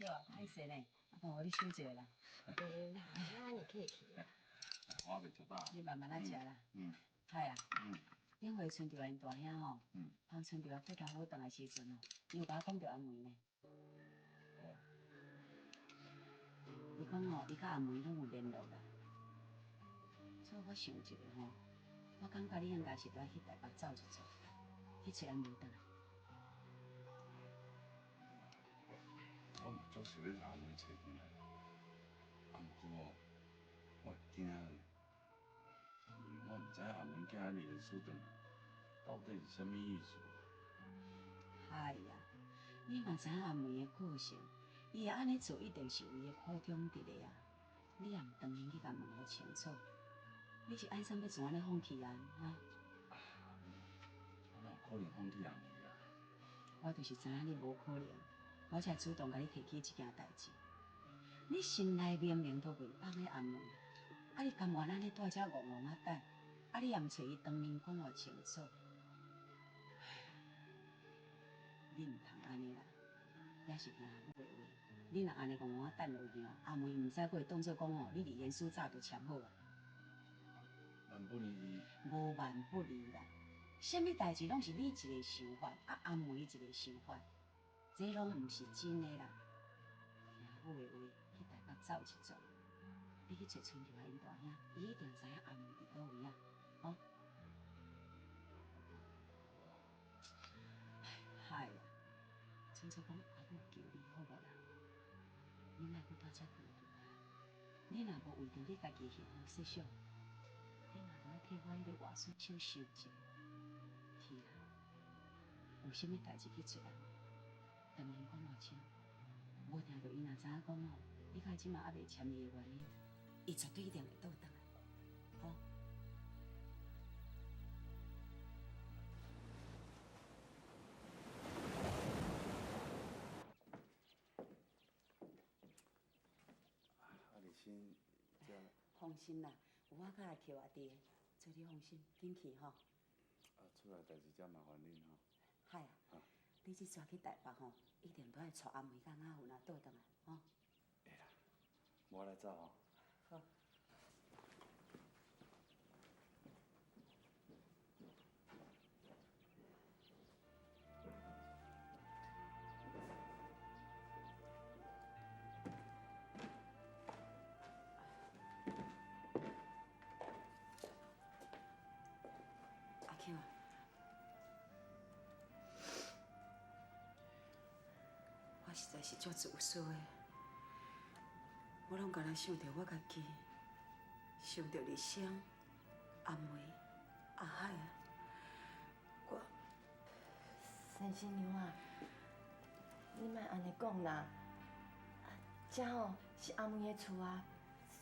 Q 啊，歹勢呢，阿婆予你收一下啦。袂啦，我按呢客氣啦。我袂食飽。你慢慢仔食啦。嗯。海啊。頂回春著𪜶大兄吼，通春著骨頭好轉來時陣吼，伊有共我講著阿梅呢。哦。伊講吼，伊佮阿梅攏有聯絡啦。所以我想一下吼，我感覺你應該是著愛去台北走一走，去揣阿梅轉來。我嘛足想欲共阿梅揣轉來，啊，毋過哦，我會驚咧，因為我毋知影阿梅囝佇連書轉來到底是啥物意思。哎呀，你嘛知影阿梅的個性，伊會按呢做一定是有伊的苦衷佇咧啊。你也毋當面去共問予清楚，你是按怎欲怎按呢放棄啊？哈？我哪有可能放棄阿梅啊？我就是知影你無可能，我才主動共你提起這件代誌。你心內明明都袂放彼阿梅，啊你甘願按呢蹛遮戇戇仔等，啊你也毋揣伊當面講予清楚。你毋通按呢啦，也是聽阿母的話。你若按呢戇戇仔等落去哦，阿梅毋知閣會當做講哦，你佇連書早就簽好啊。萬不利。無萬不利啦，啥物代誌攏是你一个想法，啊阿梅一个想法，這攏毋是真的啦。聽阿母的話，去台北走一轉，你去揣春橋𪜶大兄，伊一定知影阿梅佇佗位啊，吼。海啊，凊彩講阿母求你好無啦？你莫閣蹛遮糊塗啊！你若無為著你家己幸福設想，你嘛著愛替我彼个外孫小想一下。去啦，有啥物代誌去揣阿梅，當面講予清。無聽著伊若知影講哦，你佮伊這馬猶未簽伊的原因，伊絕對一定會倒轉來，吼。啊，立新，這放心啦，有我佮阿 Q 仔佇，所以你放心，緊去吼。啊，厝內代誌才麻煩恁吼。海啊，你這逝去台北吼，一定都愛帶阿梅佮阿芬仔倒轉來，吼。會啦，我來走吼。好。阿 Q 啊，我實在是足自私的，我攏干焦想著我家己，想著立生、阿梅、阿海啊，我。先生娘啊，你莫按呢講啦，啊，這吼是阿梅的厝啊，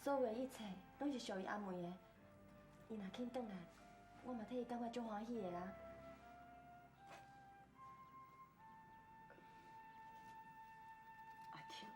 所有的一切攏是屬於阿梅的。伊若肯轉來，我嘛替伊感覺足歡喜的啊。阿 Q，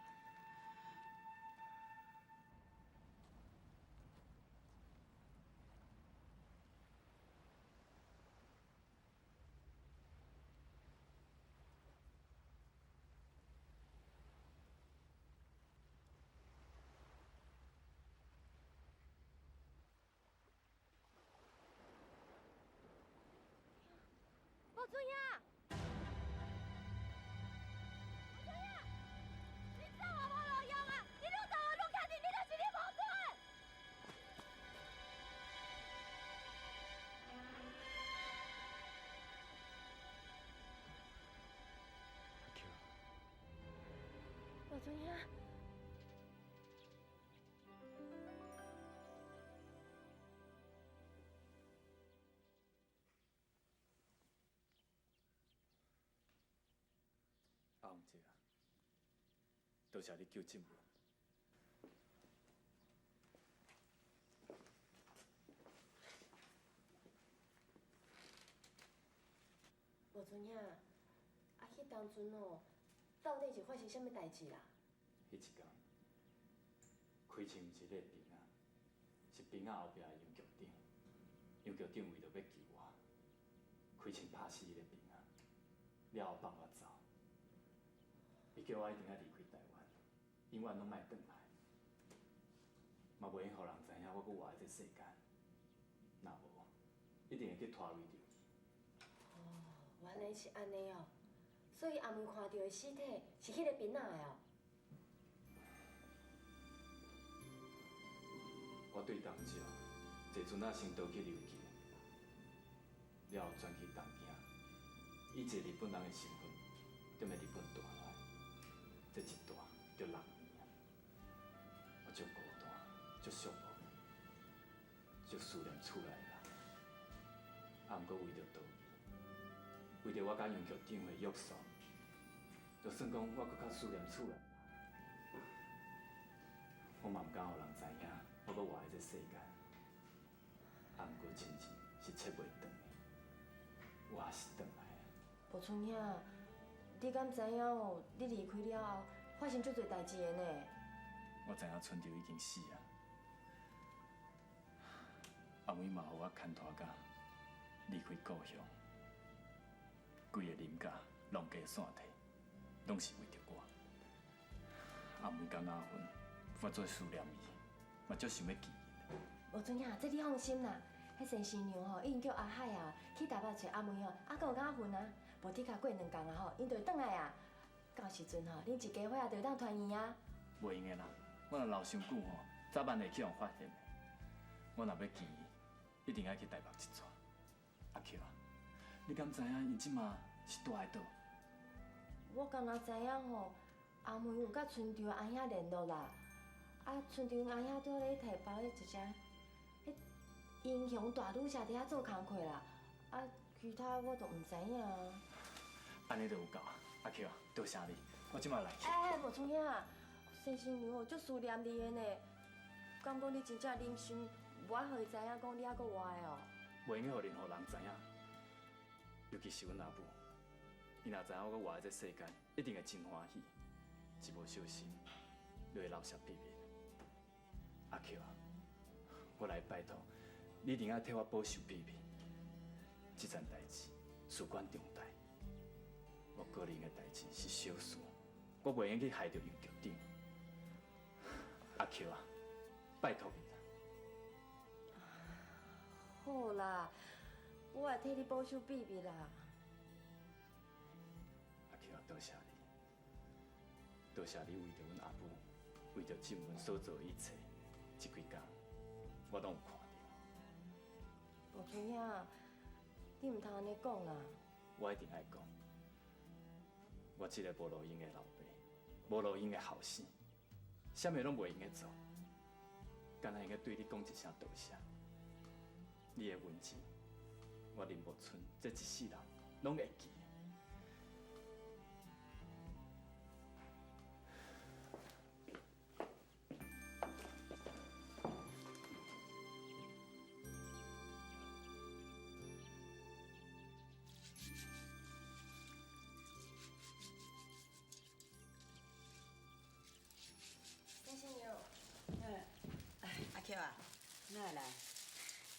無尊兄，無尊兄，你走也無路用啊！你愈走我愈確定你就是你無尊。阿 Q，無尊兄。阿紅姐啊，多謝你救進文。無尊兄，啊，彼當陣哦，到底是發生啥物代誌啦？彼一工，開槍毋是彼个兵仔，是兵仔後壁的楊局長。楊局長為著欲救我，開槍拍死彼个兵仔，了後放我走。伊叫我一定愛離開台灣。永遠攏莫轉來，嘛袂用予人知影我閣活佇這世間。若無，一定會去拖累著伊。哦，原來是按呢哦，所以阿梅看著的屍體是彼個囡仔的哦。我對東石坐船仔先逃去琉球，了後轉去東京，以一個日本人的身份，踮咧日本蹛來，這一蹛就6年啊！我足孤單，足寂寞，足思念厝內的人。啊，毋過為著道義，為著我佮楊局長的約束，就算講我閣較思念厝內人，我嘛毋敢予人知影我閣活佇這世間。啊，毋過親情是切袂斷的，我也是轉來啊。木村兄，你敢知影哦？你離開了後，發生足濟代誌的呢。我知影春秋已經死啊，阿妹嘛予我牽拖甲離開故鄉，規个林家攏家散體，攏是為著我。阿妹佮阿芬，我最思念伊，嘛足想欲見伊。木村兄，這你放心啦，彼先生娘吼已經叫阿海啊去台北揣阿妹吼，啊，閣有阿芬啊，無的確過兩工啊吼，𪜶就會轉來啊。到時陣吼，恁一家伙啊就會當團圓啊。袂用的啦，我若留傷久吼，早晚會去予發現的。我若欲見伊，一定愛去台北一轉。阿菊啊，你敢知影𪜶這馬是蹛佇佗？我敢若知影吼，阿妹有佮春秋阿兄聯絡啦。啊，春秋阿兄拄咧台北彼一隻，彼英雄大女婿佇遐做工課啦。啊，其他我都毋知影。按呢就有夠啊，阿菊啊，多謝你，我這馬來去。欸，木村兄，先生娘哦，足思念你的呢。敢講你真正忍心，無愛予伊知影講你猶閣活的哦？袂用予任何人知影，尤其是阮阿母。伊若知影我閣活佇這世間，一定會真歡喜。一無小心，就會留下秘密。阿菊啊，我來拜託，你一定愛替我保守秘密。這件代誌事關重大，我個人的代誌是小事，我袂用去害著楊局長。阿菊啊，拜託你啦。好啦，我會替你保守秘密啦。阿菊啊，多謝你，多謝你為著阮阿母，為著正文所做的一切，這幾工我攏有看著。木村兄，你毋通按呢講啦。我一定愛講，我這个無路用的老爸，無路用的後生，啥物攏袂用得做，干焦會用對你講一聲多謝。你的恩情，我林木村這一世人攏會記。先生娘，阿菊啊，哪會來？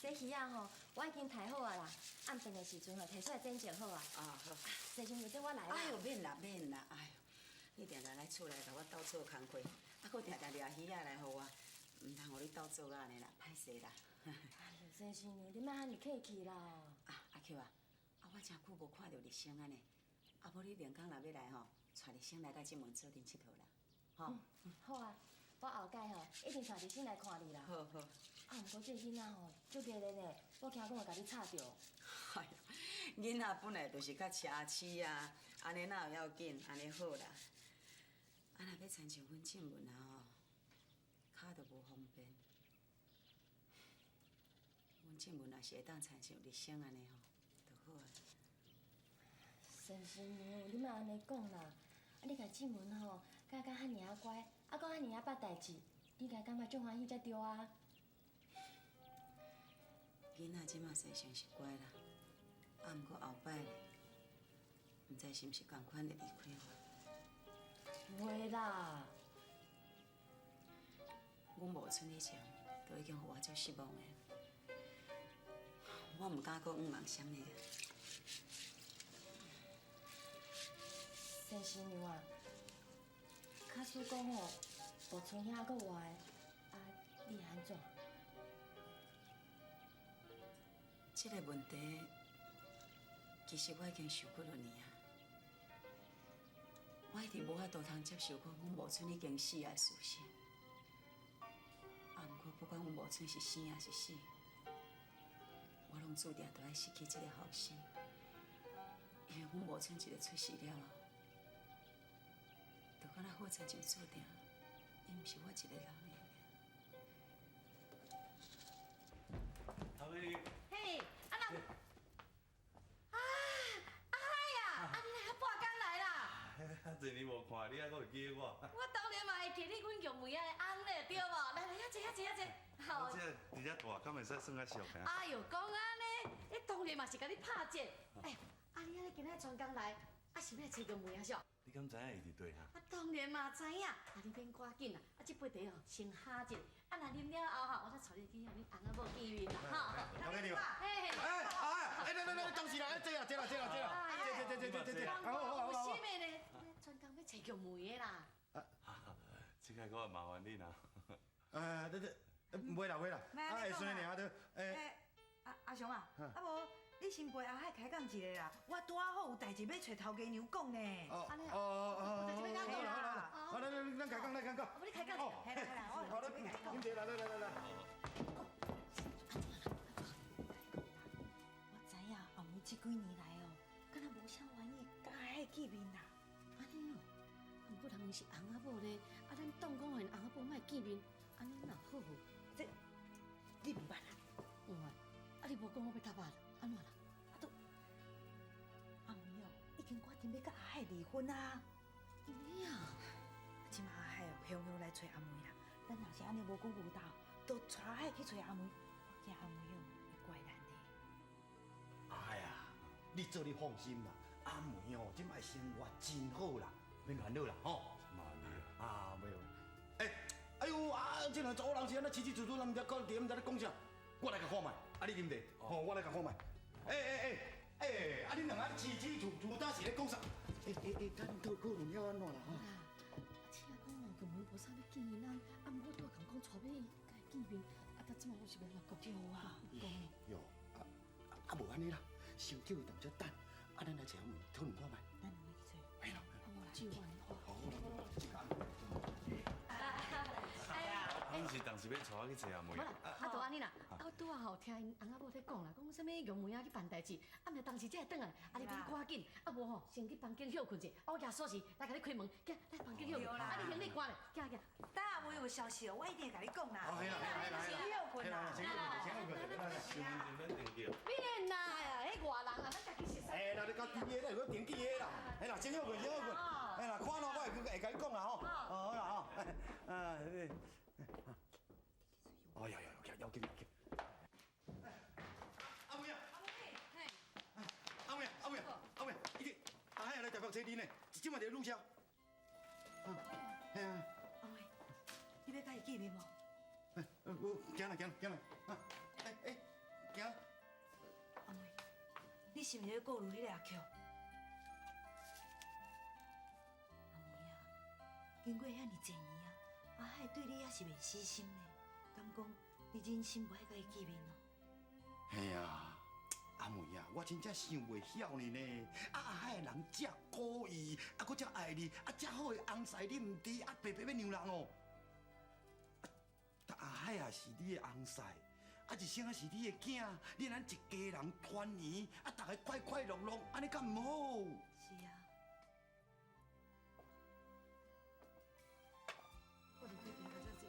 這魚仔吼，我已經刣好啊啦，暗頓的時陣吼，提出來煎就好啊。啊好。先生娘，這我來啦。哎喲，免啦免啦，哎喲，你定定來厝內共我鬥做工課，啊，閣定定掠魚仔來予我，毋通予你鬥做啊按呢啦，歹勢啦。哎喲，先生娘，你莫按呢客氣啦。啊，阿菊啊，啊，我誠久無看著日升啊呢，啊，無你明工若欲來吼，帶日升來佮這門做陣𨑨迌啦，吼。好啊，我後擺吼一定帶日升來看你啦。好好。啊，毋過這个囡仔吼足迷的呢，我驚講會共你吵著。哎喲，囡仔本來就是較奢侈啊，按呢哪有要緊，按呢好啦。啊，若欲親像阮正文啊吼，跤都無方便。阮正文若是會當親像日升按呢吼，就好啊。先生娘，你莫按呢講啦。啊，你共正文吼教甲遐爾仔乖，啊，閣遐爾仔捌代誌，你應該感覺足歡喜才對啊。囡仔這馬生性是乖啦，啊，毋過後擺咧，毋知是毋是仝款會離開我。袂啦。阮無賰以前，就已經予我足失望的，我毋敢閣向望啥物。先生娘啊，假使講吼，无賰兄閣活的，啊，你会按怎？这个问题，其實我已經想幾落年啊。我一直無法度通接受講阮某孫已經死的事實。啊，毋過不管阮某孫是生抑是死，我攏注定著愛失去這个後生。因為阮某孫一个出世了後，就敢若好親像注定，伊毋是我一个人的。頭家。嘿，啊那，啊阿海啊，啊你來遐半工來啦？遮濟年無看你，還閣會記得我？我當然嘛會記你阮玉梅仔的翁咧，對無？來來，遐坐遐坐遐坐。我這佇遮大，敢會使算較熟爾？哎喲，講按呢，你當然嘛是共你拍折。哎，啊你按呢今仔專工來，啊是欲來揣玉梅仔數？你敢知影伊佇佗啊？啊當然嘛知影，啊你免趕緊啦，啊這杯茶哦先喝者，啊若啉了後吼，我才帶你去予恁翁仔某見面啦，吼。頭家你嘿嘿。哎哎哎，來來來，當時啦，坐啦坐啦坐啦坐啦，坐坐坐坐坐坐。好好好好。有心的呢，專工欲揣玉梅的啦。這个閣麻煩你啦。這這，袂啦袂啦，啊會順爾就，欸，阿阿雄啊，啊無你先陪阿海開講一下啦，我拄仔好有代誌欲揣頭家娘講呢。哦哦哦，好啦好啦，好來來，咱開講來開講。你開講。來來來，好來，啉茶來來來來來。我知影阿梅這幾年來哦，敢若無啥願意佮阿海見面啦。按呢哦，毋過人是翁仔某咧，啊咱當講予𪜶翁仔某莫見面，按呢哪好？這你毋捌啊？毋捌，啊你無講我欲答捌，按怎啦？啊都阿梅哦，已經決定欲佮阿海離婚啊！咩啊？這馬阿海哦，雄雄來揣阿梅啦。咱若是按呢無講無鬥，就帶阿海去揣阿梅，我驚阿梅哦會怪咱呢。阿海啊，你做你放心啦，阿梅哦，這擺生活真好啦，免煩惱啦，吼。麻煩你啦。啊，袂。欸，哎喲啊，這兩查某人是按怎起起楚楚，咱毋知講佇毋知咧講啥，我來共看覓，啊你啉茶，吼，我來共看覓。欸欸欸欸，啊恁兩个起起楚楚，當時咧講啥？欸欸欸，咱討論了按怎啦？吼。啊，聽講哦，玉梅無啥欲見𪜶，啊，毋過拄仔共講帶欲伊共伊見面，啊，但這馬我是欲按怎講？對啊。講。喲，啊啊無按呢啦，先叫伊踮遮等，啊，咱來揣阿梅討論看覓。咱兩个去揣。嘿啦。只有按呢。好，阮是當時欲帶我去揣阿梅。無啦，啊，就按呢啦，啊，我拄仔吼聽𪜶翁仔某咧講啦，講啥物玉梅仔去辦代誌，啊，毋知當時才會轉來，啊，你免趕緊，啊，無吼，先去房間歇睏者，啊，我舉鎖匙來共你開門，行，來房間歇睏，啊，你行李關咧，行行。等阿梅有消息哦，我一定會共你講啦。好，嘿啦，嘿啦，先歇睏啦。先歇睏，先歇睏。身份證免登記哦。免啦，彼外人啊，咱家己熟似。哎，那你較記的，咱有登記的啦。嘿啦，先歇睏，先歇睏。嘿啦，看喏，我會會共你講啦吼。好啦吼。啊，哎呀呀，要緊要緊。阿妹啊，阿妹，阿妹，阿妹，阿妹，伊阿海來台北揣你呢，這馬佇路車。嘿啊。阿妹，你欲共伊見面無？哎，我行啦行啦行啦，啊，哎哎，行。阿妹，你是毋是咧顧慮彼个阿菊？阿妹啊，經過遐爾濟年啊，阿海對你猶是袂死心呢。敢講你忍心無愛共伊見面哦？嘿啊，阿妹啊，我真正想袂曉你呢。啊，阿海的人遮古意，啊，閣遮愛你，啊，遮好的翁婿你毋知，啊，白白欲讓人哦。啊，阿海也是你的翁婿，啊，一生也是你的囝，你咱一家人團圓，啊，逐个快快樂樂，按呢敢毋好？是啊。我入去病到遮濟，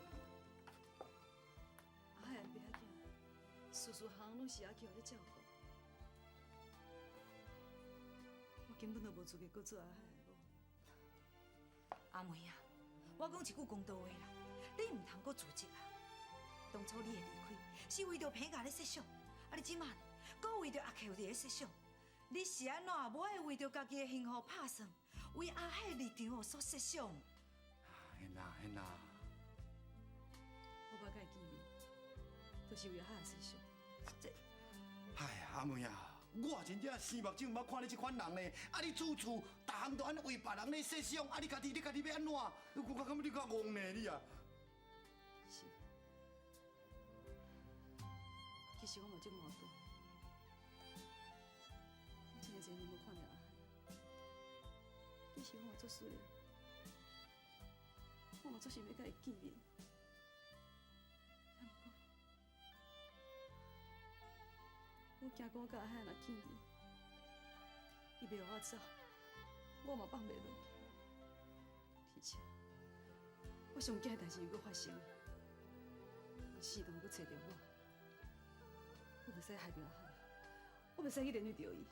阿海的爸仔囝，事事項攏是阿菊咧照顧，我根本就無資格閣做阿海的某。阿梅啊，我講一句公道話啦，你毋通閣自責啊！當初你的離開是為著彭家咧設想，啊你這馬閣為著阿菊佇咧設想，你是按怎無愛為著家己的幸福拍算，為阿海的立場所設想？嘿啦嘿啦，我捌共伊見面，就是為阿海設想。這，哎，阿妹啊，我真正生目睭毋捌看你這款人呢。啊，你處處逐項都按呢為別人咧設想，啊，你家己你家己欲按怎？我感覺你較戇呢，你啊。是。其實我嘛足矛盾，我真濟年無看著阿海，其實我嘛足思念，我嘛足想欲佮伊見面。啊，毋過我驚講我佮阿海若見面，伊袂予我走，我嘛放袂落去。而且，我上驚的代誌又閣發生，四堂閣揣著我。我袂使害著阿海，我袂使去連累著伊。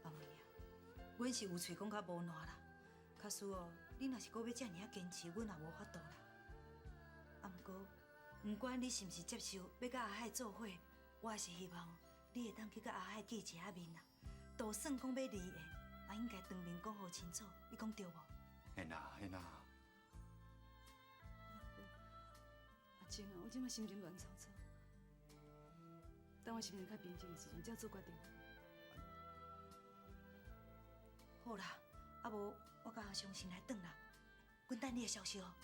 阿妹啊，阮是有喙講較無爛啦，假使哦，你若是閣欲遮爾仔堅持，阮也無法度啦。啊，毋過，毋管你是毋是接受欲佮阿海做伙，我也是希望你會當去佮阿海見一下面啦。就算講欲離婚，嘛應該當面講予清楚，你講對無？嘿啦嘿啦。阿晴啊，我這擺心情亂糟糟，等我心情較平靜的時陣，才做決定。好啦，啊無我佮阿雄先來轉啦，阮等你的消息哦。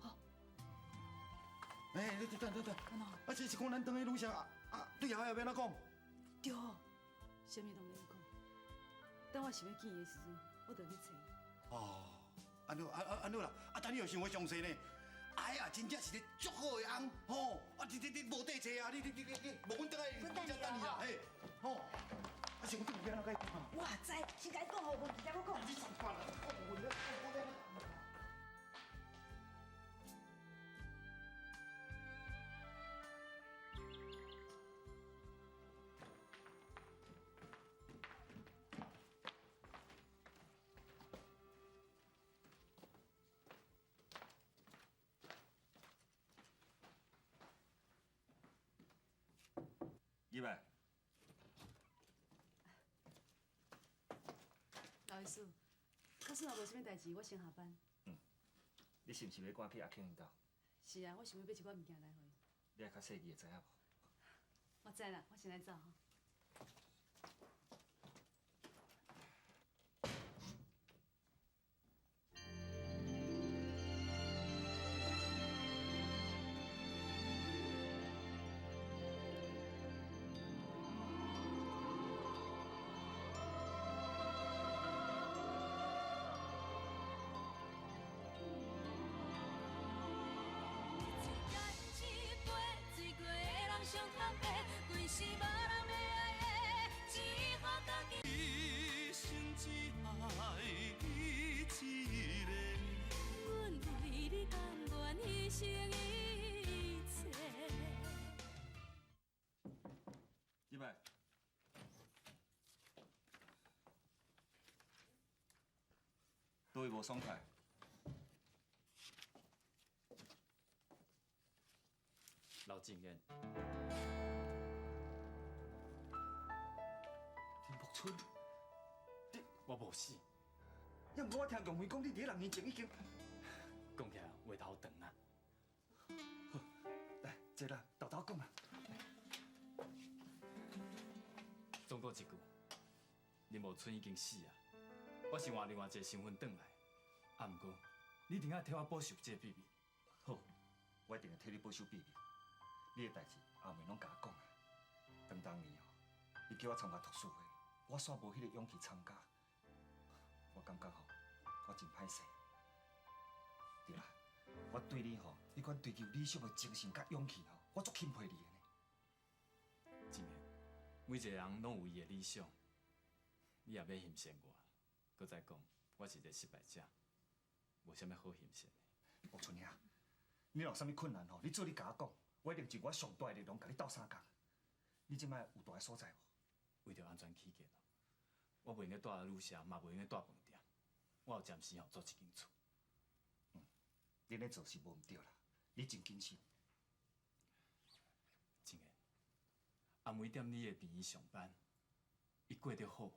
好。欸，你等等等，啊，這是講咱轉去女婿啊啊，對阿海欲按怎講？對。啥物攏免講，等我想欲見伊的時陣，我就去揣伊。哦，按好啊啊按好啦，啊等你又想予詳細呢。哎呀，真正是个足好的翁吼！啊，你你你無底揣啊！你你你你你，無阮轉來，阮才等你啦，嘿，吼！啊，是阮轉欲按怎共伊講啊？我知，先共伊講好，無直接閣講。你算啦，我我我。入來。老醫師，假使若無啥物代誌，我先下班。嗯，你是毋是欲趕去阿慶𪜶兜？是啊，我想欲買一寡物件來予伊。你愛較細膩會知影無？我知啦，我先來走吼。一生只愛你一个。阮為你甘願犧牲一切。入來。佗位無爽快？劉正燕。林木春，你我無死。也毋過我聽強輝講，你佇咧6年前已經講起來話頭長啊。好，來坐啦，沓沓講啦。總括一句，林木春已經死啊，我是換另外一個身份轉來。啊，毋過你一定愛替我保守這個秘密。好，我一定會替你保守秘密。你的代誌，阿妹攏共我講啊。當當年哦，伊叫我參加讀書會，我煞無彼個勇氣參加。我感覺吼，我真歹勢。對啦，我對你吼，彼款追求理想的精神佮勇氣吼，我足欽佩你的呢。真的，每一個人攏有伊的理想，你也欲欣賞我，閣再講，我是一個失敗者，無啥物好欣賞的。木春兄，你若有啥物困難吼，你做你共我講，我一定盡我上大的力量共你鬥相共。你這擺有蹛的所在無？為著安全起見，我袂用得蹛旅社，嘛袂用得蹛飯店，我有暫時吼租一間厝。嗯，你咧做是無毋對啦，你真謹慎。真的，阿梅踮你的病院上班，伊過得好無？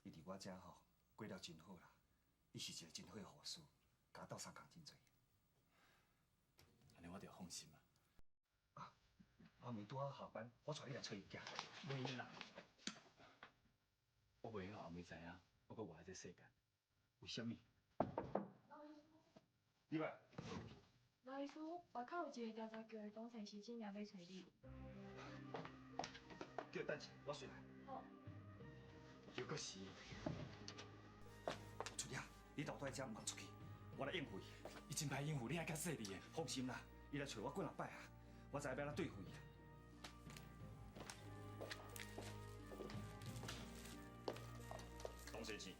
伊佇我遮吼過了真好啦，伊是一個真好的護士，共我鬥相共真濟。按呢我就放心啊。啊，阿梅拄仔下班，我帶你來揣伊行。袂啦，我袂予阿梅知影，我閣活佇這世間。為啥物？入來。老醫師，外口有一個調查局的工程師指名欲揣你。叫伊等下，我隨來。好。又閣是。出遐，你留蹛遮，毋通出去，我來應付伊。伊真歹應付，你愛較細膩的。放心啦，伊來揣我幾若擺啊，我知影欲按怎對付伊啦。董先生，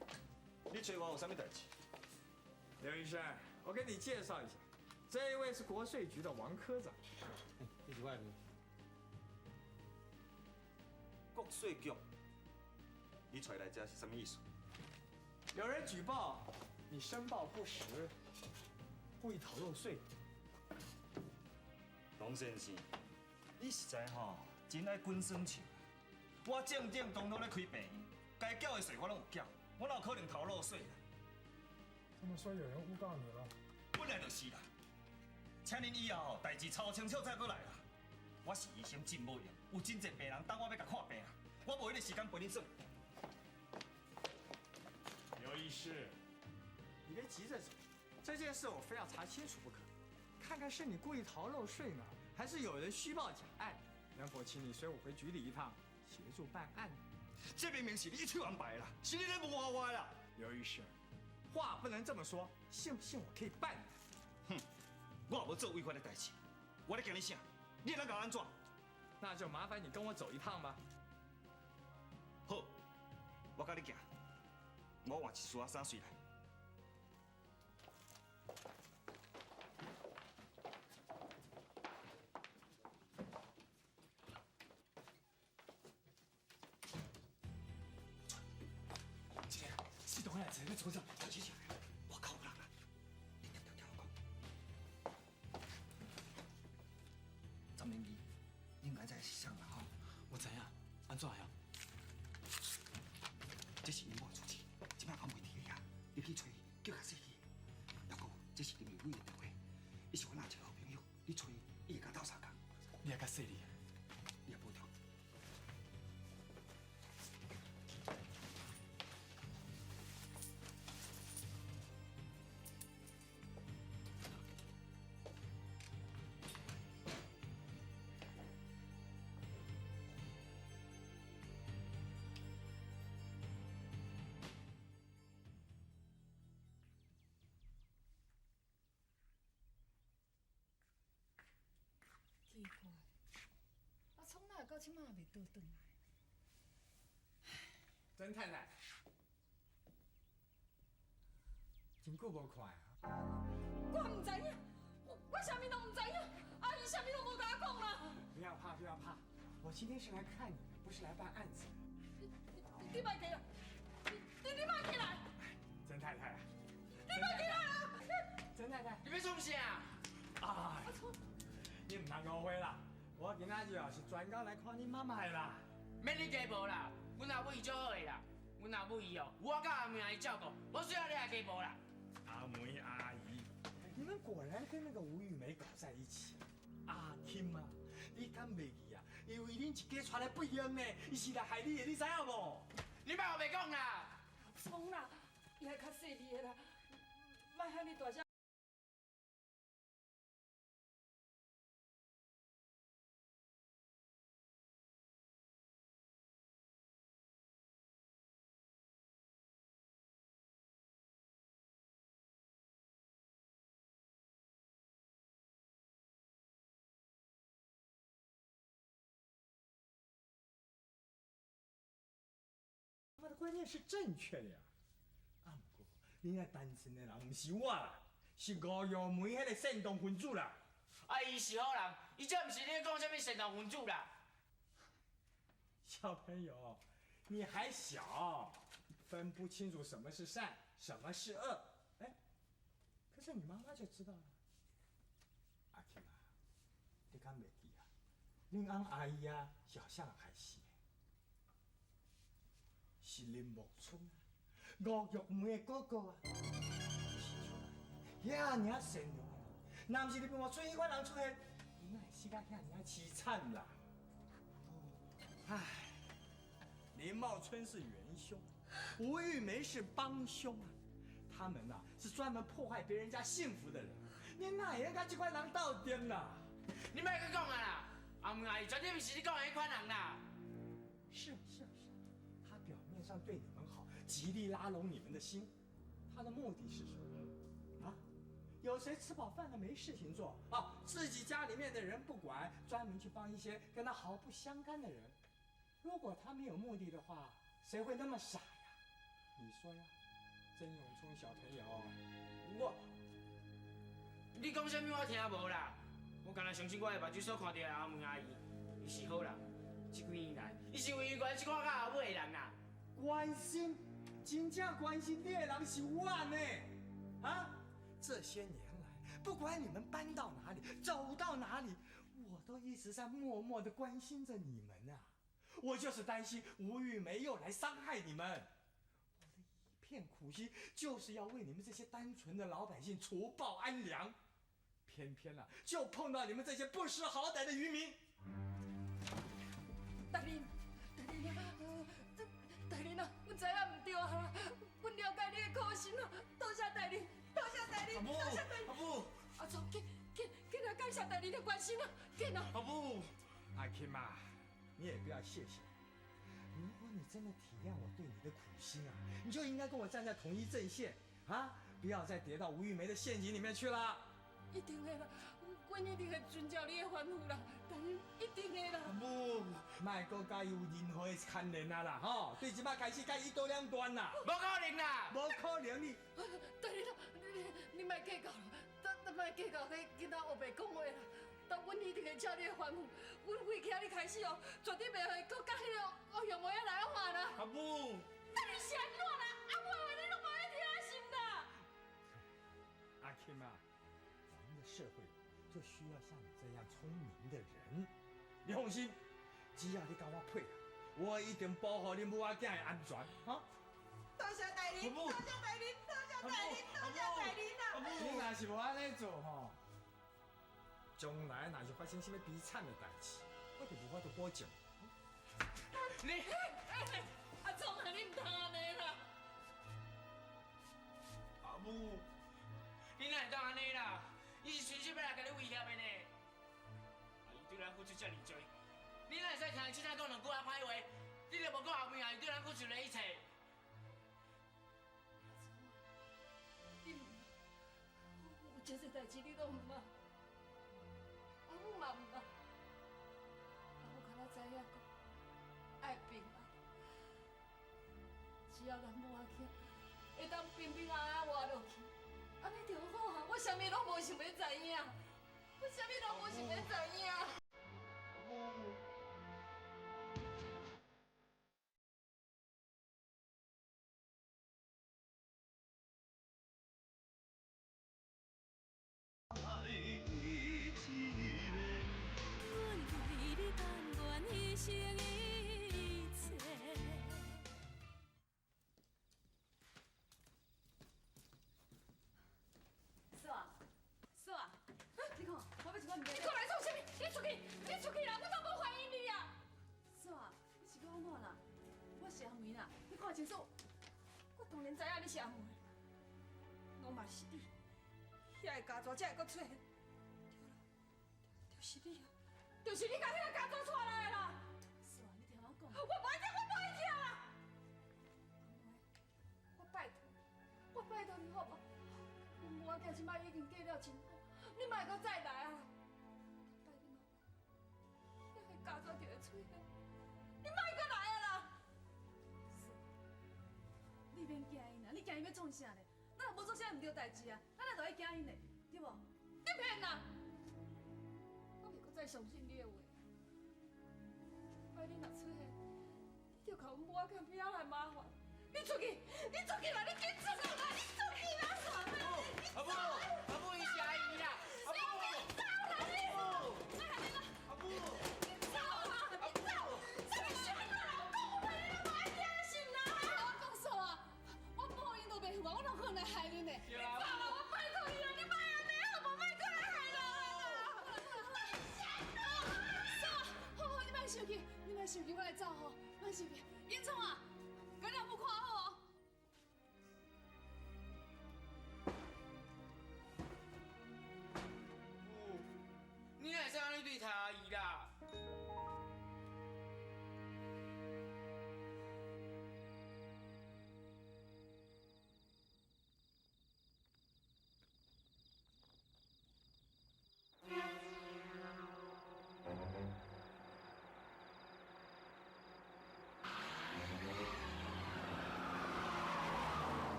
你揣我有啥物代誌？劉醫生，我給你介紹一下，這一位是國稅局的王科長。這是我的名。國稅局，你揣來這是啥物意思？有人舉報你申報不實，故意逃漏稅。董先生，你實在吼真愛滾耍笑。我正正當當咧開病院，該繳的稅我攏有繳，我哪有可能逃漏稅啦？這麼說有人誣告你了？本來就是啦，請恁以後吼代誌抄清楚再閣來啦。我是醫生，真無閒，有真濟病人等我欲共看病啊，我無彼个時間陪恁耍。劉醫師，你別急着走，這件事我非要查清楚不可，看看是你故意逃漏稅呢，還是有人虛報假案？能否請你隨我回局裡一趟，協助辦案？這明明是你一手安排啦，是你咧誣陷我啦。劉醫師，話不能這麼說，信不信我可以辦你？哼，我也無做違法的代誌，我咧驚你啥？你會當共我按怎？那就麻煩你跟我走一趟吧。好，我佮你行，我換一束仔衫隨來。這個是同樣一個要出啥？我靠有人啦！你聽聽聽我講，張明義應該知是啥啦吼。我知影，按怎呀？這是𪜶某的住址，這擺阿梅佇遐，你去揣伊，叫較細膩。抑閣有，這是林玉偉的電話，伊是阮阿一個好朋友，你揣伊，伊會共鬥相共。你也較細膩。你也保重。奇怪，阿聰哪會到這馬也袂倒轉來？曾太太，真久無看啊！我毋知影，我啥物攏毋知影，阿姨啥物攏無共我講啦。不要怕，不要怕，我今天是來看你的，不是來辦案子。你莫起來，你莫起來！曾太太啊，你莫起來啊！曾太太，你欲創啥？啊！阿聰。你毋通誤會啦，我今仔日啊是專工來看你媽媽的啦。免你加無啦，阮阿母伊足好的啦，阮阿母伊哦，有我佮阿梅阿姨照顧，無需要你來加無啦。阿梅阿姨，你們果然跟那個吳玉梅搞在一起。阿金啊，你敢袂記啊？伊為恁一家帶來不幸呢，伊是來害你的，你知影無？你莫黑白講啦！創啦，伊還較細膩的啦，莫遐爾大聲。媽的觀念是正確的呀，啊，毋過恁遐單身的人毋是我啦，是吳玉梅彼個煽動分子啦。啊，伊是好人，伊這毋是咧講啥物煽動分子啦。小朋友，你還小，分不清楚什麼是善，什麼是惡。哎，可是你媽媽就知道了。阿金啊，你敢袂記啊？恁翁阿姨啊，是予啥人害死的？是林木春啊，吳玉梅的哥哥啊，遐爾善良的人，若毋是林木春彼款人出現，伊哪会死甲遐尔啊凄惨啦？唉，林茂春是元凶，吴玉梅是帮凶啊！他们呐是专门破坏别人家幸福的人，你哪会用佮这款人斗阵啦？你莫阁讲啊啦！阿梅阿姨绝对毋是你讲的彼款人啦。是是是，他表面上对你们好，极力拉拢你们的心，他的目的是什么？啊？有谁吃饱饭了没事情做啊？自己家里面的人不管，专门去帮一些跟他毫不相干的人。如果他没有目的的话，谁会那么傻呀？你说呀，曾永聪小朋友，我，你讲啥物我听无啦？我敢若相信我的目睭所看到的阿梅阿姨，伊是好人。这几年来，伊是唯一关心我佮阿母的人啦。关心，真正关心你的人是我呢，啊！这些年来，不管你们搬到哪里，走到哪里，我都一直在默默的关心着你们啊。我就是担心吴玉梅又来伤害你们，我的一片苦心就是要为你们这些单纯的老百姓除暴安良，偏偏啊，就碰到你们这些不识好歹的渔民。大人，大人啊，大人啊，阮知影毋对啊，阮了解你的苦心啊，多谢大人，多谢大人，多谢大人。阿母，阿聪，紧紧紧来感谢大人的关心啊，紧啊。阿母，阿金啊。你也不要谢谢。如果你真的体谅我对你的苦心啊，你就应该跟我站在同一阵线啊，不要再跌到吴玉梅的陷阱里面去了。一定会啦，阮一定会遵照你的吩咐啦，但是一定会啦。母，莫阁佮伊有任何的牵连啊啦，吼！对这摆开始佮一刀两断啦。无可能啦，无可能你。大人啊，你莫计较啦，你莫计较彼囡仔乌白讲话啦。但阮一定会照你的吩咐，阮为今日开始哦，绝对袂予伊阁佮彼个乌熊妹仔来往啦。阿母，到底是按怎啦？阿母的话你拢无爱听是毋啦？阿金啊，我们的社会就需要像你这样聪明的人。你放心，只要你佮我配合，我一定保护恁母仔囝的安全。哈！多谢大人，多谢大人，多谢大人，多谢大人啊！你若是无按呢做吼，将来若是发生啥物悲惨的代志，我就无法度保证。你，阿聪啊，你毋通按呢啦！阿母，你哪会当按呢啦？伊是存心欲来共你威胁的呢。啊，伊对咱付出遮尔济，你哪会使听伊凊彩讲两句仔歹话？你就无顾后面啊，伊对咱付出的一切。阿聪，你毋，有这济代志你拢毋捌。阿母嘛毋捌，阿母敢若知影讲爱平安，只要咱母仔囝会当平平安安活落去，按呢就好啊！我啥物拢无想欲知影，我啥物拢无想欲知影。你过来创啥物？你出去！你出去啦！我都无欢迎你啊！嫂啊，你是讲按怎啦？我是阿梅啦，你看清楚。我当然知影你是阿梅，我嘛是你，遐个家族才会阁出现。对啦，就是你啊，就是你共彼个家族带来的啦。嫂啊，你听我讲。我无爱听，我无爱听啦！阿梅，我拜托，我拜托你好无？阮母仔囝这摆已经过了真好，你莫阁再来啊！家族就会出现，你莫阁来啊啦！你免惊𪜶啦，你惊𪜶欲创啥咧？咱若无做啥毋对代志啊，咱哪会爱惊𪜶咧？对无？你骗啦！我袂阁再相信你的话。摆你若出现，你就共阮母仔囝边仔来麻烦。你出去，你出去啦！你紧出去啦！你出去啦！阿母，阿母，伊是阿姨啦！阿母，你走啦你！阿母。我拢可能来害恁的，你走啦！我拜托你啦，你莫按呢，好无？莫阁来害人啦！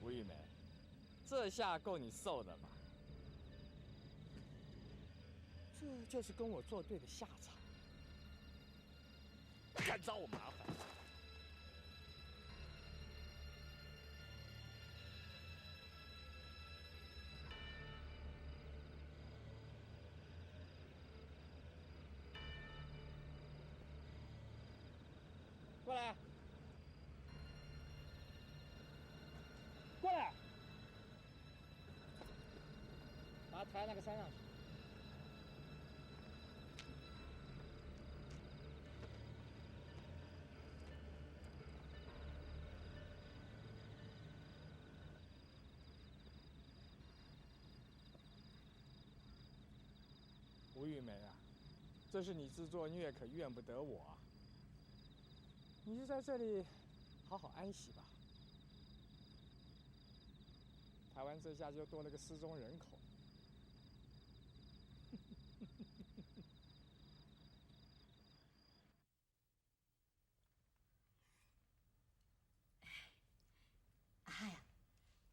吴玉梅，这下够你受的吧？这就是跟我作对的下场，敢找我麻烦！过来，过来，把他抬到那个山上去。吴玉梅啊，这是你自作孽，可怨不得我啊。你就在这里好好安息吧。台湾这下就多了个失踪人口。阿海啊，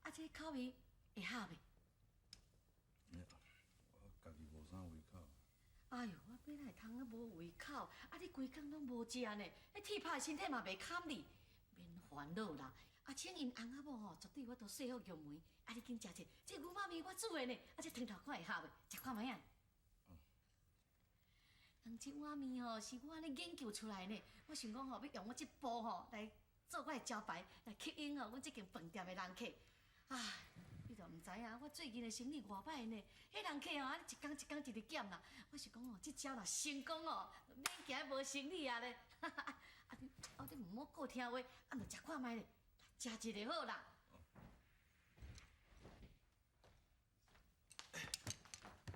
啊这口味会合袂？我家己无啥胃口。哎哟，我欲哪会通啊无胃口？啊，你规工拢无食呢，彼铁拍身体嘛袂堪你，免烦恼啦。啊，请𪜶翁仔某吼，绝对有法度说服玉梅。啊，你紧食者，这牛肉面我煮的呢，啊，这汤头看会合袂？食看觅啊。人这碗面吼，是我按呢研究出来呢。我想讲吼，欲用我这步吼来做我的招牌，来吸引吼阮这间饭店的人客。啊，你都毋知影，我最近的生意偌歹呢。彼人客吼，按呢一工一工一直减啦。我是讲哦，这招若成功哦，免惊无生意啊咧。啊你，啊你毋好阁听话，啊，就食看觅咧，食一个好啦。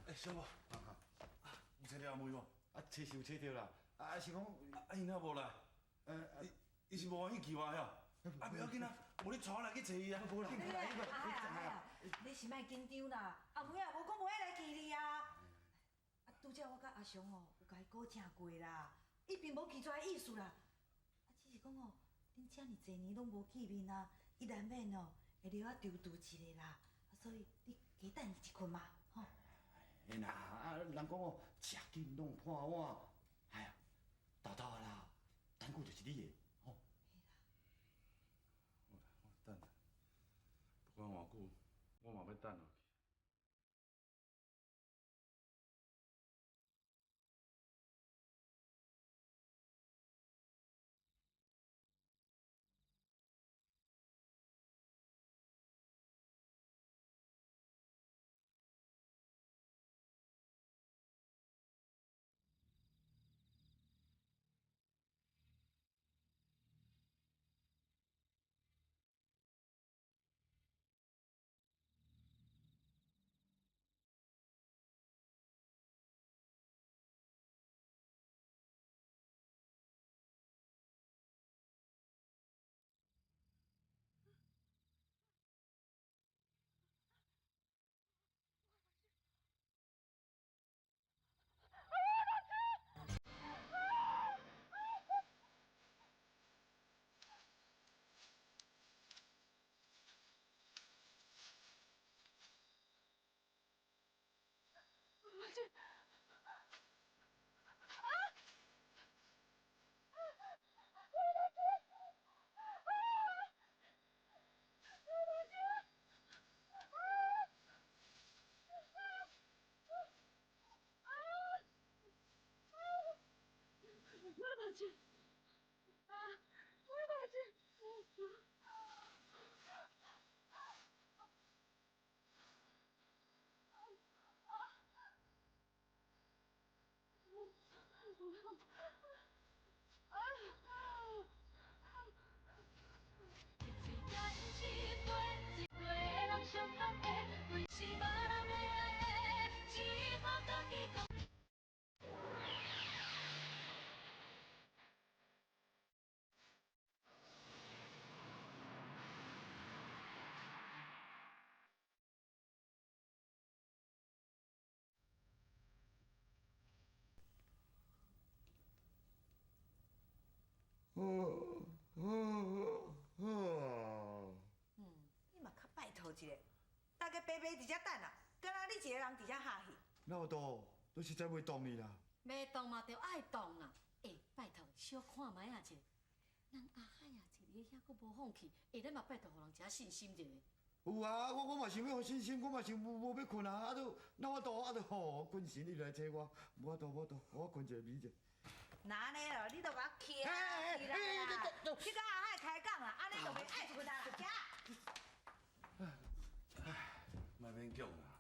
欸，小某，有揣著阿妹无？啊，揣是有揣著啦。啊，是讲，啊，伊哪无来？伊伊是无愿意救我哟。啊，袂要紧啊，无你带我来去揣伊啊。无啦，啊，你是莫紧张啦，阿妹也无讲无爱来见你啊。啊，拄才我佮阿雄哦，有共伊估正过啦，伊并无拒绝的意思啦。啊，只是讲哦，恁遮尔济年拢无见面啊，伊难免哦会留仔惆怅一下啦。啊，所以你加等伊一困嘛，吼。嘿啦，啊，人讲哦，食紧拢破碗，哎呀，沓沓啊啦，等久就是你的，吼。好啦，我等，不管偌久，我嘛欲等落去。你嘛较一个，大家白白伫遮等啊，敢若你一个人伫遮哈戏。哪有动？都实在袂动你啦。袂动嘛，著爱动啦。欸，拜托，小看覓仔者，咱阿海啊，坐伫遐阁无放弃，欸，咱嘛拜托予人一下信心者。有啊，我嘛想欲予信心，我嘛想无欲睏啊，啊都哪法度啊都吼，困神伊来找我，无法度无法度，我睏一下眠者。那按呢咯，你都共我徛起来啦，去佮阿海开讲啦，按呢就袂爱睏啊啦，行。莫勉强啦，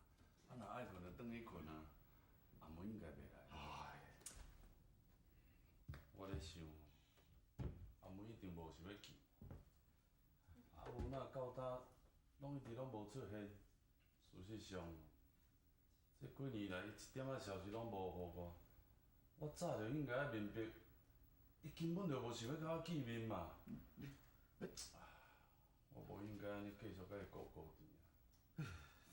啊若爱睏就转去睏啊，阿梅应该袂来。我咧想，阿梅一定无想欲见，啊无哪到今拢一直拢无出现。事实上，这几年来，伊一点仔消息拢无予我。我早就应该爱明白，伊根本就无想欲佮我见面嘛。我无应该按呢继续佮伊顾顾甜。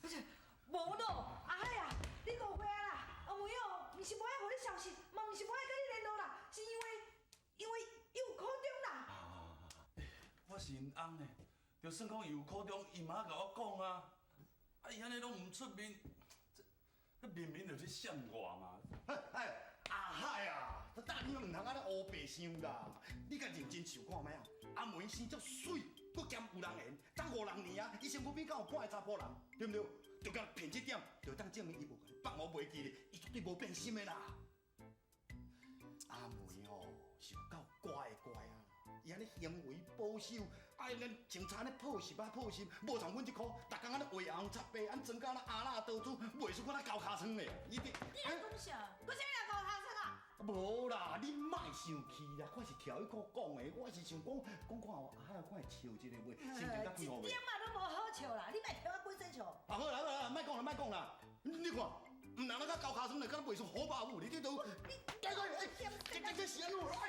不是，无咯，阿海啊，你误会啊啦。阿梅哦，毋是无爱予你消息，嘛毋是无爱佮你联络啦，是因为，因为伊有苦衷啦。我是𪜶翁呢，就算讲伊有苦衷，伊嘛爱共我讲啊。啊，伊按呢拢毋出面，这明明就是闪我嘛。哎，阿海啊，这大你毋通按呢乌白想啦。你共认真想看觅啊？阿梅生足媠，阁兼有人缘，等五六年啊，伊身躯边敢有半个查埔人，对毋对？就共骗这点，就当证明伊无共你放予袂记咧，伊绝对无变心的啦。阿梅吼是有够乖的乖啊，伊按呢行为保守，啊伊咱穿插按呢破习啊破习，无像阮这箍，逐工按呢画红插白，按妆甲按阿纳多珠，袂输我咧交尻川咧。伊伫你咧讲啥？讲啥物人交尻川啊？无啦，你莫生气啦，我是调伊讲讲的，我是想讲讲看阿海看会笑一个袂，心情较快活袂？一点仔拢无好笑啦，你莫提我本身笑。啊好啦好啦，莫讲啦莫讲啦，你看，毋人咧佮交尻川咧，敢若袂输虎爸母，你这都，哎哎，这是按怎？哎，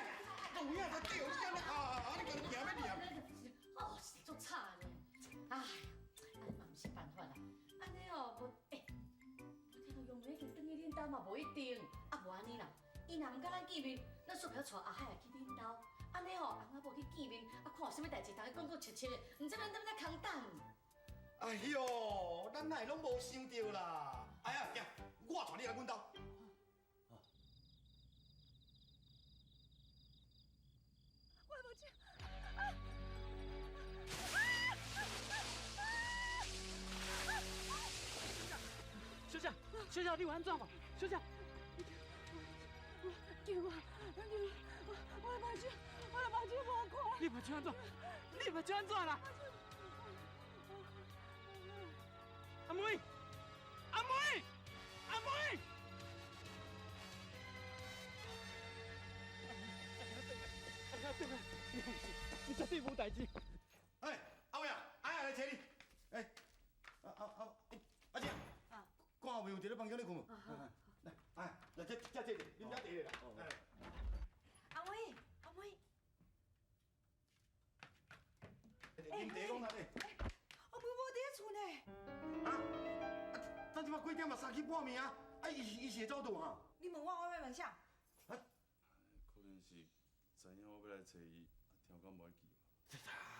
有影才对，你按呢啊，你共行欲念。哦，是足惨的，哎，按呢嘛毋是办法啦，按呢哦无，欸，我听讲杨梅已经转去恁兜嘛，无一定，啊无按呢啦。伊若毋佮咱见面，咱煞袂晓带阿海去恁兜。按呢吼，翁仔某去见面，啊看有啥物代志，逐家讲讲笑笑的，毋知咱踮咧空等。哎哟，咱哪会拢无想著啦？哎呀，行，我带你来阮兜。我无钱。小姐，小姐，你有按怎无？小姐。救我！救我！我的目睭，我的目睭无看。你目睭按怎？你目睭按怎啦？阿梅，阿梅，阿梅！阿妹，你放心，你绝对无代志。哎，阿妹啊，阿来揣你。哎，阿姐，看后面有一个房间你睏无？来，哎，来这这这，啉遮茶啦。阿妹，阿妹，啉茶讲哪咧？阿妹无伫咧厝呢。啊？啊，咱这摆几点啊？三更半暝啊！啊，伊是会走倒哈？你问我，我欲问啥？啊，可能是知影我欲来揣伊，听讲无爱记我。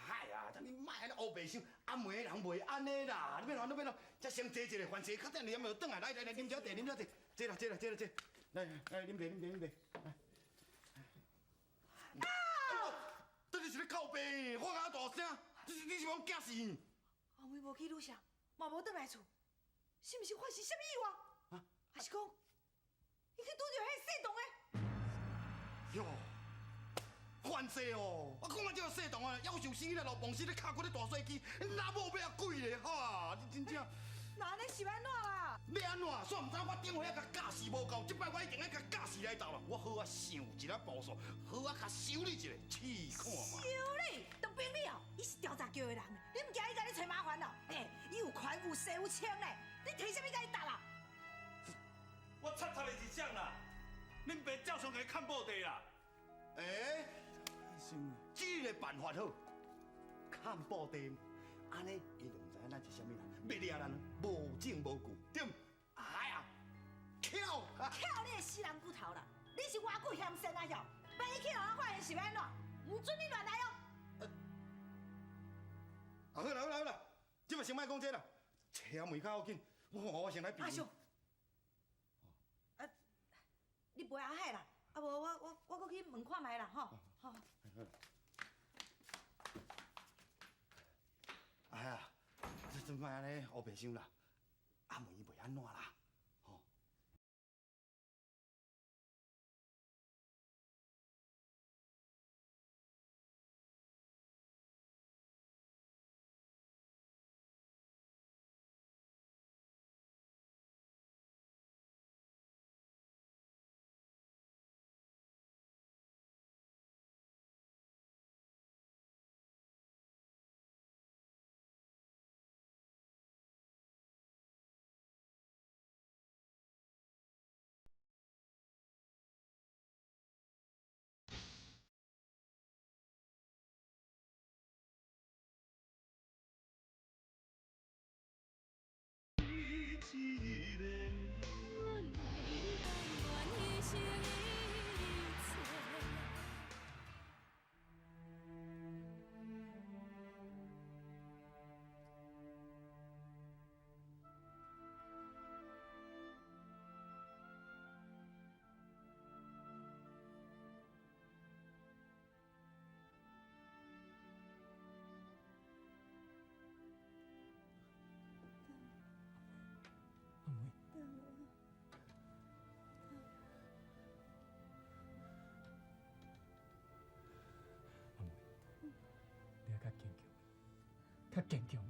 哎呀，你莫按呢乌白想，阿梅的人袂按呢啦，你欲按怎欲按怎，才先坐一下，凡势较等下就转来，来来来，啉遮茶，啉遮茶，坐啦坐啦坐啦坐，来来啉茶啉茶啉茶。啊！这你是咧哭爸？我较大声，你是欲惊死？阿妹无去旅社，嘛无转来厝，是毋是发生啥物意外？啊？还是讲，伊去拄著彼个姓董的？哟，犯势哦！我讲啊，这个姓董啊，夭寿生起来落墓室咧，敲骨咧大细机，哪某欲啊鬼咧？哈！你真正……那按呢是欲按怎啦？欲按怎？煞毋知我顶回仔共教示无够，这摆我一定爱共教示来斗啦！我好啊想一个步数，好啊共修理一下，试看觅。修理？当兵你哦，伊是调查局的人，你毋惊伊共你揣麻烦哦？欸，伊有权有势有枪咧，你提啥物共伊搭啦？我插插的是啥啦？恁爸照常共伊砍布袋啦。欸，这个办法好，砍布袋。按呢，伊就毋知影咱是啥物人，欲掠咱无证无据，对毋？哎呀，巧！巧你个死人骨头啦！你是偌久嫌身啊哟？万一去予人发现是欲按怎？毋准你乱来哦！啊好啦好啦好啦，这摆先莫讲这啦，揣阿梅较要紧。我先来阿叔，啊，你陪阿海啦，啊无我阁去问看觅啦，吼，好。哎呀，这莫按呢乌白想啦，阿梅袂按怎啦。一个。阮为你甘愿牺牲一切。阿妹，你爱较坚强，较坚强的。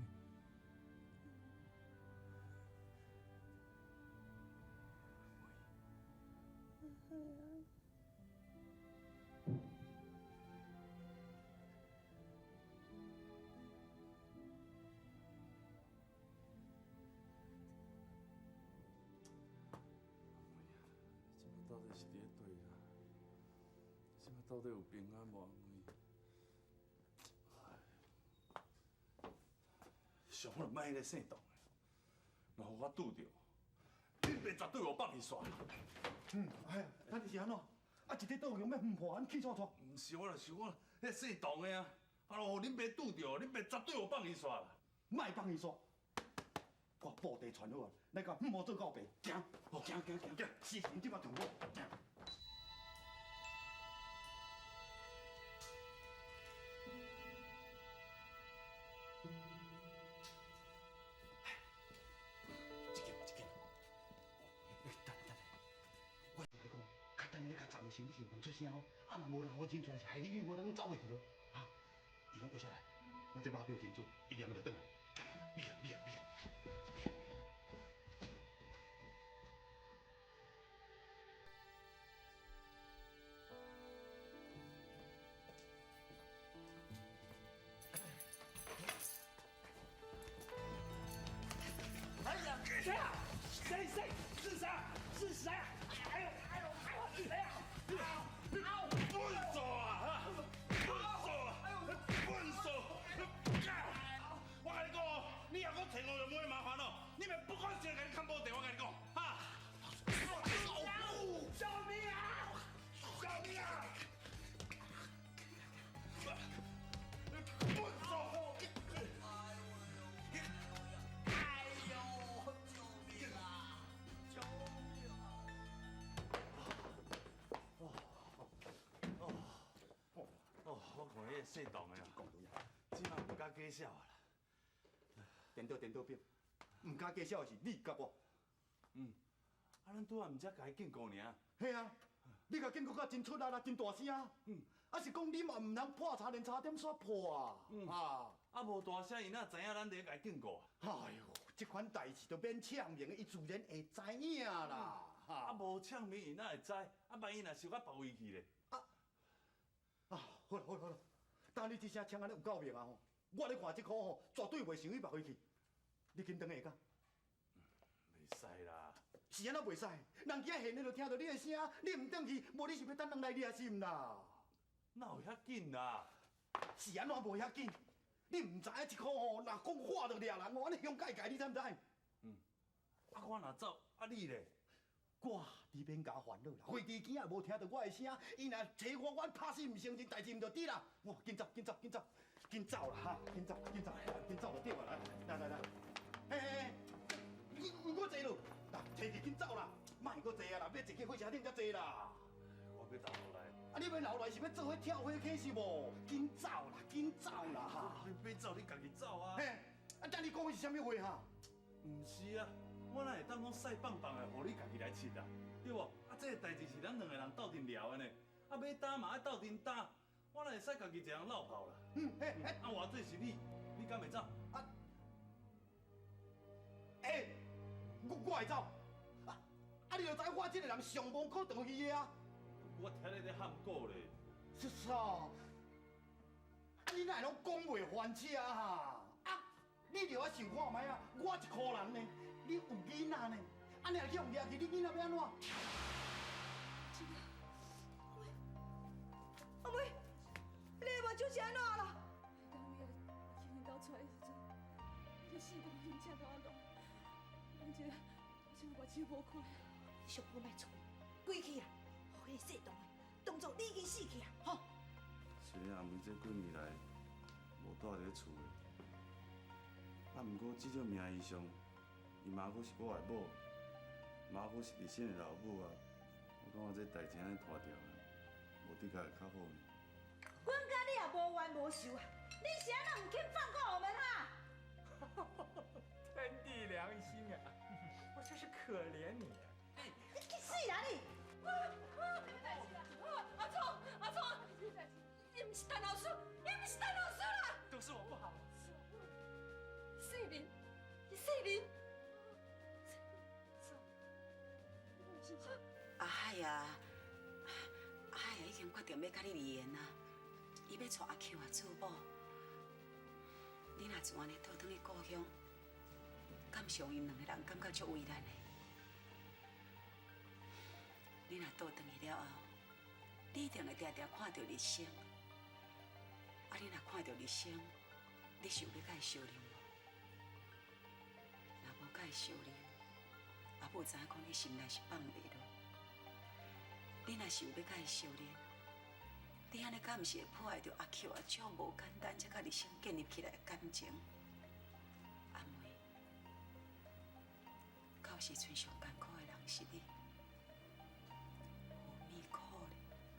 阿妹啊，你这摆到底是伫咧佗啦？这摆到底有平安无？阿妹？上好就莫彼个姓董的，若予我拄著，恁爸绝对予我放伊煞。哎呀，咱是按怎？啊，一个倒用欲破，按气喘喘。毋是，我就想讲，彼个姓董的啊，啊，若予恁爸拄著，恁爸绝对予我放伊煞啦。莫放伊煞，我布袋传好啊，来共五毛做到爸，行，行行行行，事情这摆重好，行。这间，这间。欸，等下等下，我来讲，较等下较暂时你先毋出声哦，啊若无人我真出来是害你无人走袂去咯，哈，伊拢过下来，我这马票真准，一念就转来，你啊你啊你啊。哎呀，谁啊？谁谁是谁？是谁啊？哎呦哎呦哎呦，谁啊？啊！分手啊！分手啊！分手！我共你讲哦，你若阁找我就无麻烦哦。你们不管谁共你砍布袋，我共你讲，哈！救命啊！救命啊！分手！哎呦！救命啊！救命啊！哦，我看彼个姓董的啊，这摆毋敢假笑啊啦。颠倒颠倒表，毋敢假笑的是你佮我。啊，咱拄仔毋才共伊警告尔。嘿啊，你共警告甲真出力啊，真大声啊。啊是讲你嘛毋通破茶连茶点煞破啊。啊。啊，无大声，伊哪知影咱伫咧共伊警告啊？哎哟，这款代志都免呛明的，伊自然会知影啦。啊，无呛明，伊哪会知？啊，万一若想到别位去咧？啊，好啦好啦好啦，当你这声呛按呢有够明啊吼！我咧看这箍吼，绝对袂想去别位去。你紧转下敢？袂使啦。是按怎袂使？人今现咧就听著你的声，你毋转去，无你是欲等人来掠是毋啦？哪有遐紧啦？是按怎无遐紧？你毋知影这箍吼，若讲喊著掠人哦，按呢凶盖盖，你知毋知？啊，我若走，啊你咧？我伫免共烦恼啦，飞机机也无听著我的声，伊若找我，我拍死毋承认，代志毋就对啦。我紧走，紧走，紧走。紧走啦哈，紧走，紧走，紧走就对啊，来来来，嘿嘿嘿，你你阁坐落，来，提起紧走啦，莫阁坐啊啦，欲坐去火车顶才坐啦。我欲留落来。啊，你欲留来是欲做伙跳火坑是无？紧走啦，紧走啦哈！欲走你家己走啊！嘿，啊，等你讲的是啥物话哈？毋是啊，我哪会当讲屎放放的，予你家己来拭啊？对无？啊，这个代志是咱两个人斗阵聊的呢。啊，欲担嘛爱斗阵担，我哪会使家己一个人落跑啦？嗯，嘿，啊，偌济是你，你敢会走？啊，欸，我会走。啊啊，你就知我这个人上无可长去的啊！我听你咧喊过咧。切操！啊，你哪会拢讲袂翻车哈？啊，你著爱想看觅啊！我一箍人呢，你有囡仔呢，啊，你若去予掠去，你囡仔欲按怎？阿妹，你的目睭是按怎啦？当伊去阮兜出来的时阵，伊就死都真正甲我弄，弄一个，我真目睭无看。你小宝莫出，归去啊！予彼个姓董的当作你已经死去啊！吼！虽然阿梅这几年来无蹛伫咧厝的，啊，毋过至少名义上，伊妈阁是我的某，妈阁是日新的老母啊。我感觉这代志按呢拖掉啊，无的确会较好呢。阮佮你也无冤无仇啊，你是按怎毋肯放过我们哈？天地良心啊！我真是可怜你啊！你去死啦你！什么代志啦？阿聪，阿聪，什么代志？伊毋是陈老师，伊毋是陈老师啦！都是我不好。世林，世林，阿海啊，阿海啊，已经决定欲佮你离缘啊，伊欲娶阿 Q 啊做某。你若就按呢倒转去故乡，敢是予𪜶两个人感觉足为难的。你若倒转去了后，你一定会定定看著日升。啊，你若看著日升，你想欲佮伊相认无？若无佮伊相认，阿母知影讲你心内是放袂落。你若是有欲佮伊相认，你按呢敢毋是会破坏著阿 Q 啊足无简单才佮日升建立起来的感情？阿梅，到时阵上艰苦的人是你。